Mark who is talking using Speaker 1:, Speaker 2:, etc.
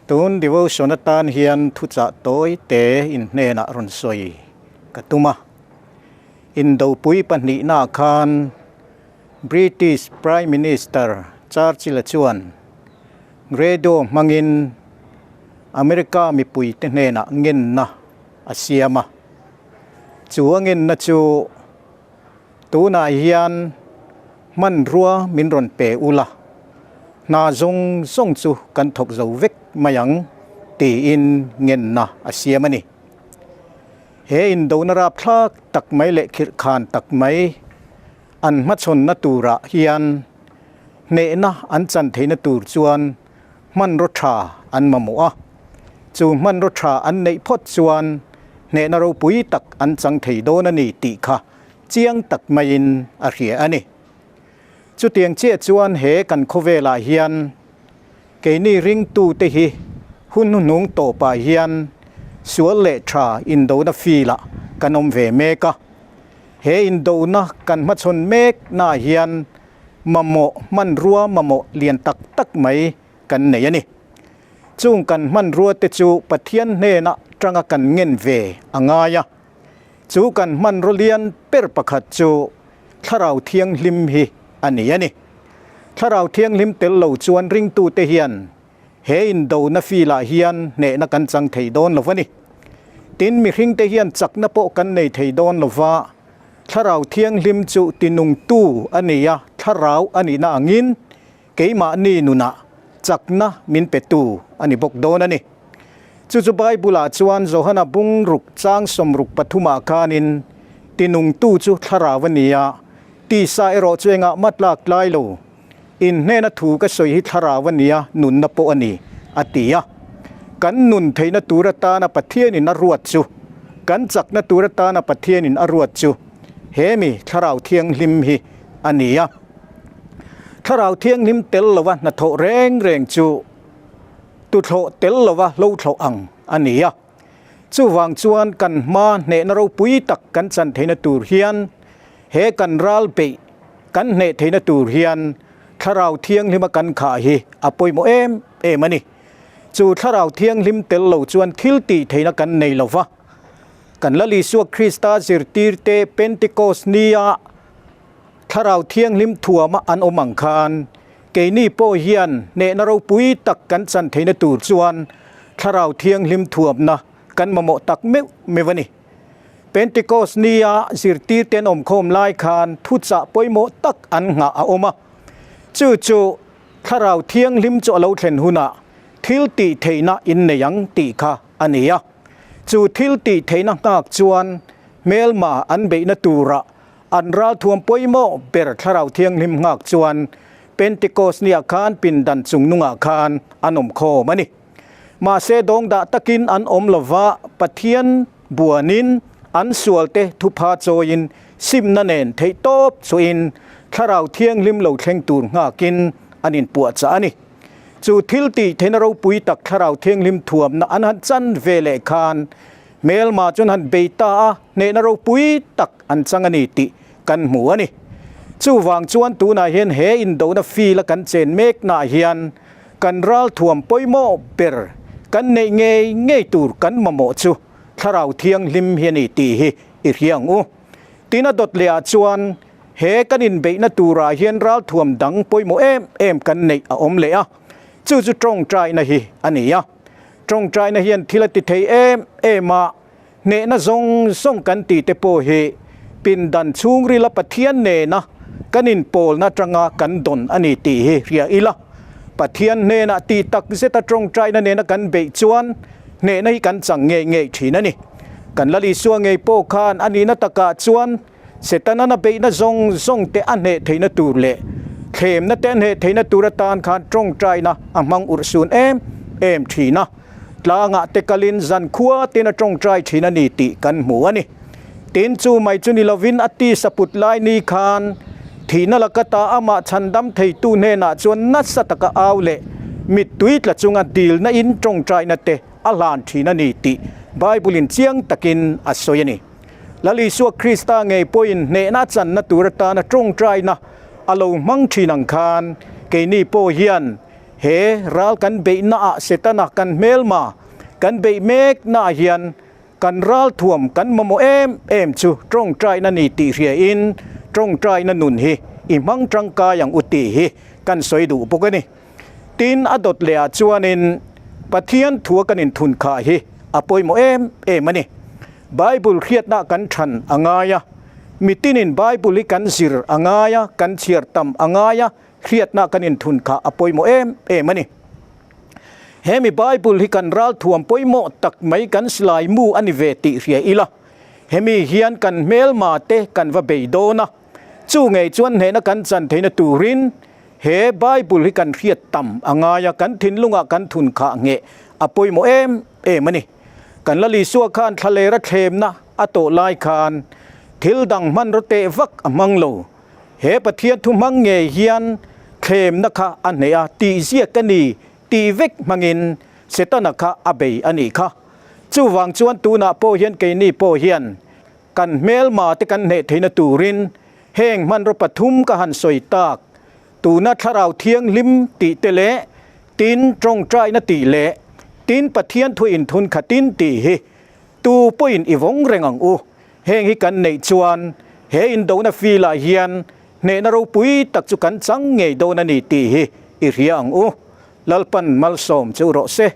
Speaker 1: Tun devotion atan hian thuchah tawi te in hnenah rawn sawi ka tum a. Indopui pahnihnaah khan British Prime Minister Churchill-a chuan radio hmangin America mipuite hnenah ngenna a siam a. Chu a ngenna chu Tunah hian hmanrua min rawn pe ula, hna zawng zawng chu kan thawk zo vek mai ang tiin ngenna a siam a ni. He indona rapthlak tak mai leh khirhkhan tak mai an hmachhawnna turah hian hnehna an chan theihna tur chuan hmanraw tha an mamawh a, chu hmanraw tha an neih phawt chuan hnehna ropui tak an chang thei dawn a ni tih kha chiang tak maiin a hria a ni. Chutiang chiah chuan he kan khawvelah hian keini ringtute hi hun hnuhnung tawpah hian sual leh tha indona filah kan awm ve mek a, he indona kan hmachhawn mek naah hian mamawh hmanrua mamawh lian tak tak mai kan nei a ni. Chung kan hmanrua te chu Pathian hnena tanga kan ngen ve a ngai a. Chu kan hmanraw lian ber pakhat chu Thlarau Thianghlim hi a ni a ni. Thlarau Thianghlim tel lo chuan ringtute hian he indona filah hian hnehna kan chang thei dawn lo a ni. Tin, mihringte hian chakna pawh kan nei thei dawn lo va, Thlarau Thianghlim chu tinungtu a ni a, Thlarau a nihna angin keimahni nunah chakna min petu a ni bawk dawn a ni. Chu chu Bible-ah chuan Johana bung ruk chang sawmruk pathumah khanin tinungtu chu Thlarau a ni a, tisa erawh chu engah mah tlak tlai lo. In hnena thu ka sawi hi thlarau a nia, nunna pawh a ni, a ti a. Kan nun theihna tur atana Pathianin a ruat chu, kan chakna tur atana Pathianin a ruat chu he mi Thlarau Thianghlim hi a ni a. Thlarau Thianghlim tel lova hnathawh reng reng chu tuthlawh tel lova hlo thlawh ang a ni a. Chuvang chuan kan hma hnehna ropui tak kan chan theihna tur hian he kan ral beih kan hneh theihna tur hian Thlarau Thianghlima kan khah hi a pawimawh em em a ni. Chu Thlarau Thianghlim tel lo chuan thil tih theihna kan nei lo va. Kan Lal Isua Krista zirtirte Pentecost nia Thlarau Thianghlim thuama an awm ang khan keini pawh hian hnehna ropui tak kan chan theihna tur chuan Thlarau Thianghlim thuamna kan mamawh tak meuh meuh a ni. Pentecost nia zirtirte an awmkhawm lai khan thuchah pawimawh tak an nghah a awm a. Chu chu Thlarau Thianghlim chu a lo thlen hunah thil tih theihna in nei ang tih kha a ni a. Chu thil tih theihna nghak chuan hmelma an beihna turah an ralthuam pawimawh ber Thlarau Thianghlim nghak chuan Pentecost nia khan pindan chungnungah khan an awmkhawm a ni. Mahse dawngdah takin an awm lova, Pathian buanin an sualte thupha chawiin simna nen theih tawp chuin Thlarau Thianghlim lo thleng tur nghakin an inpuahchah a ni. Chu thil tih theihna ropui tak Thlarau Thianghlim thuamna an han chan ve leh khan hmelma chuan han bei ta a, hnehna ropui tak an chang a ni tih kan hmu a ni. Chuvang chuan tunah hian he indona field a kan chen meknaah hian Kan ralthuam pawimawh ber kan neih ngei ngei tur kan mamawh chu Thlarau Thianghlim hi a ni tih hi i hria ang u. Tin a dawt leh ah chuan he kan inbeihna turah hian ralthuam dang pawimawh em em kan neih a awm leh a, chu chu tawngtaina hi a ni a. Tawngtaina hian thil a ti thei em em a, Hnehna zawng zawng kan tih te pawh hi pindan chhungrila Pathian nena kan inpawlna atanga kan dawn a ni tih hi hria ila. Pathian hnenah tih tak zeta tawngtaina nena kan beih chuan hnehna hi kan chang ngei ngei thin a ni. Kan Lal Isua ngei pawh khan a nihna takah chuan Setana beihna zawng zawng te a hneh theihna tur leh thlemna te a hneh theihna tur atan khan tawngtaina a hmang urhsun em em thin a. Tlangah te kalin zan khua tin a tawngtai thin a ni tih kan hmu a ni. Tin chu mai chu ni lovin a tisa put lai ni khan thihna laka ta amah chhandam theitu hnenah chuan nasa taka au leh mittui tla chunga dilna in tawngtaina te a hlan thin a ni tih Bible in chiang takin a sawi a ni. Lal Isua Krista ngei pawhin hnehna a channa tur atana tawngtaina a lo hmang thin ang khan keini pawh hian. He ral kan beihnaah Setana kan hmelma kan beih meknaah hian kan ral thuam kan mamawh em em chu tawngtaina ni tih hriain tawngtaina nun hi i hmang tangkai ang u tih hi kan sawi duh bawk a ni. Tin, a dawt lehah chuanin Pathian thua kan inthun khah hi a pawimawh em em a ni. Bible hriatna kan than a ngai a, mitinin Bible hi kan zir a ngai a, kan chhiar tam a ngai a, hriatna kan inthun khah a pawimawh em em a ni. Hemi Bible hi kan ralthuam pawimawh tak mai kan silai mu a ni ve tih hria ila, hemi hian kan hmelma te kan va bei dawn a, chu ngei chuan hnehna kan chan theihna turin he Bible hi kan hriat tam a ngai a, kan thinlungah kan thun khah ngheh a pawimawh em em a ni. Kan la Lisua khan thlalera thlemna a tawh lai khan thil dang hmanraw teh vak a hmang lo. He Pathian thu hmang ngei hian thlemna kha a hneh a, tih ziak a ni tih vek hmangin Setana kha a bei a nih kha. Chuvang chuan tunah pawh hian keini pawh hian kan hmelma te kan hneh theihna turin heng hmanraw pathum ka han sawi tak, tuna Thlarau Thianghlim tih te leh tin tawngtaina tih leh tin Pathian thu inthun khatin tih hi Tu pawhin i vawng reng ang u. Heng hi kan neih chuan he indona filah hian hnehna ropui tak chu kan chang ngei dawn a ni tih hi i hria ang u. Lalpan malsawm chu rawh se.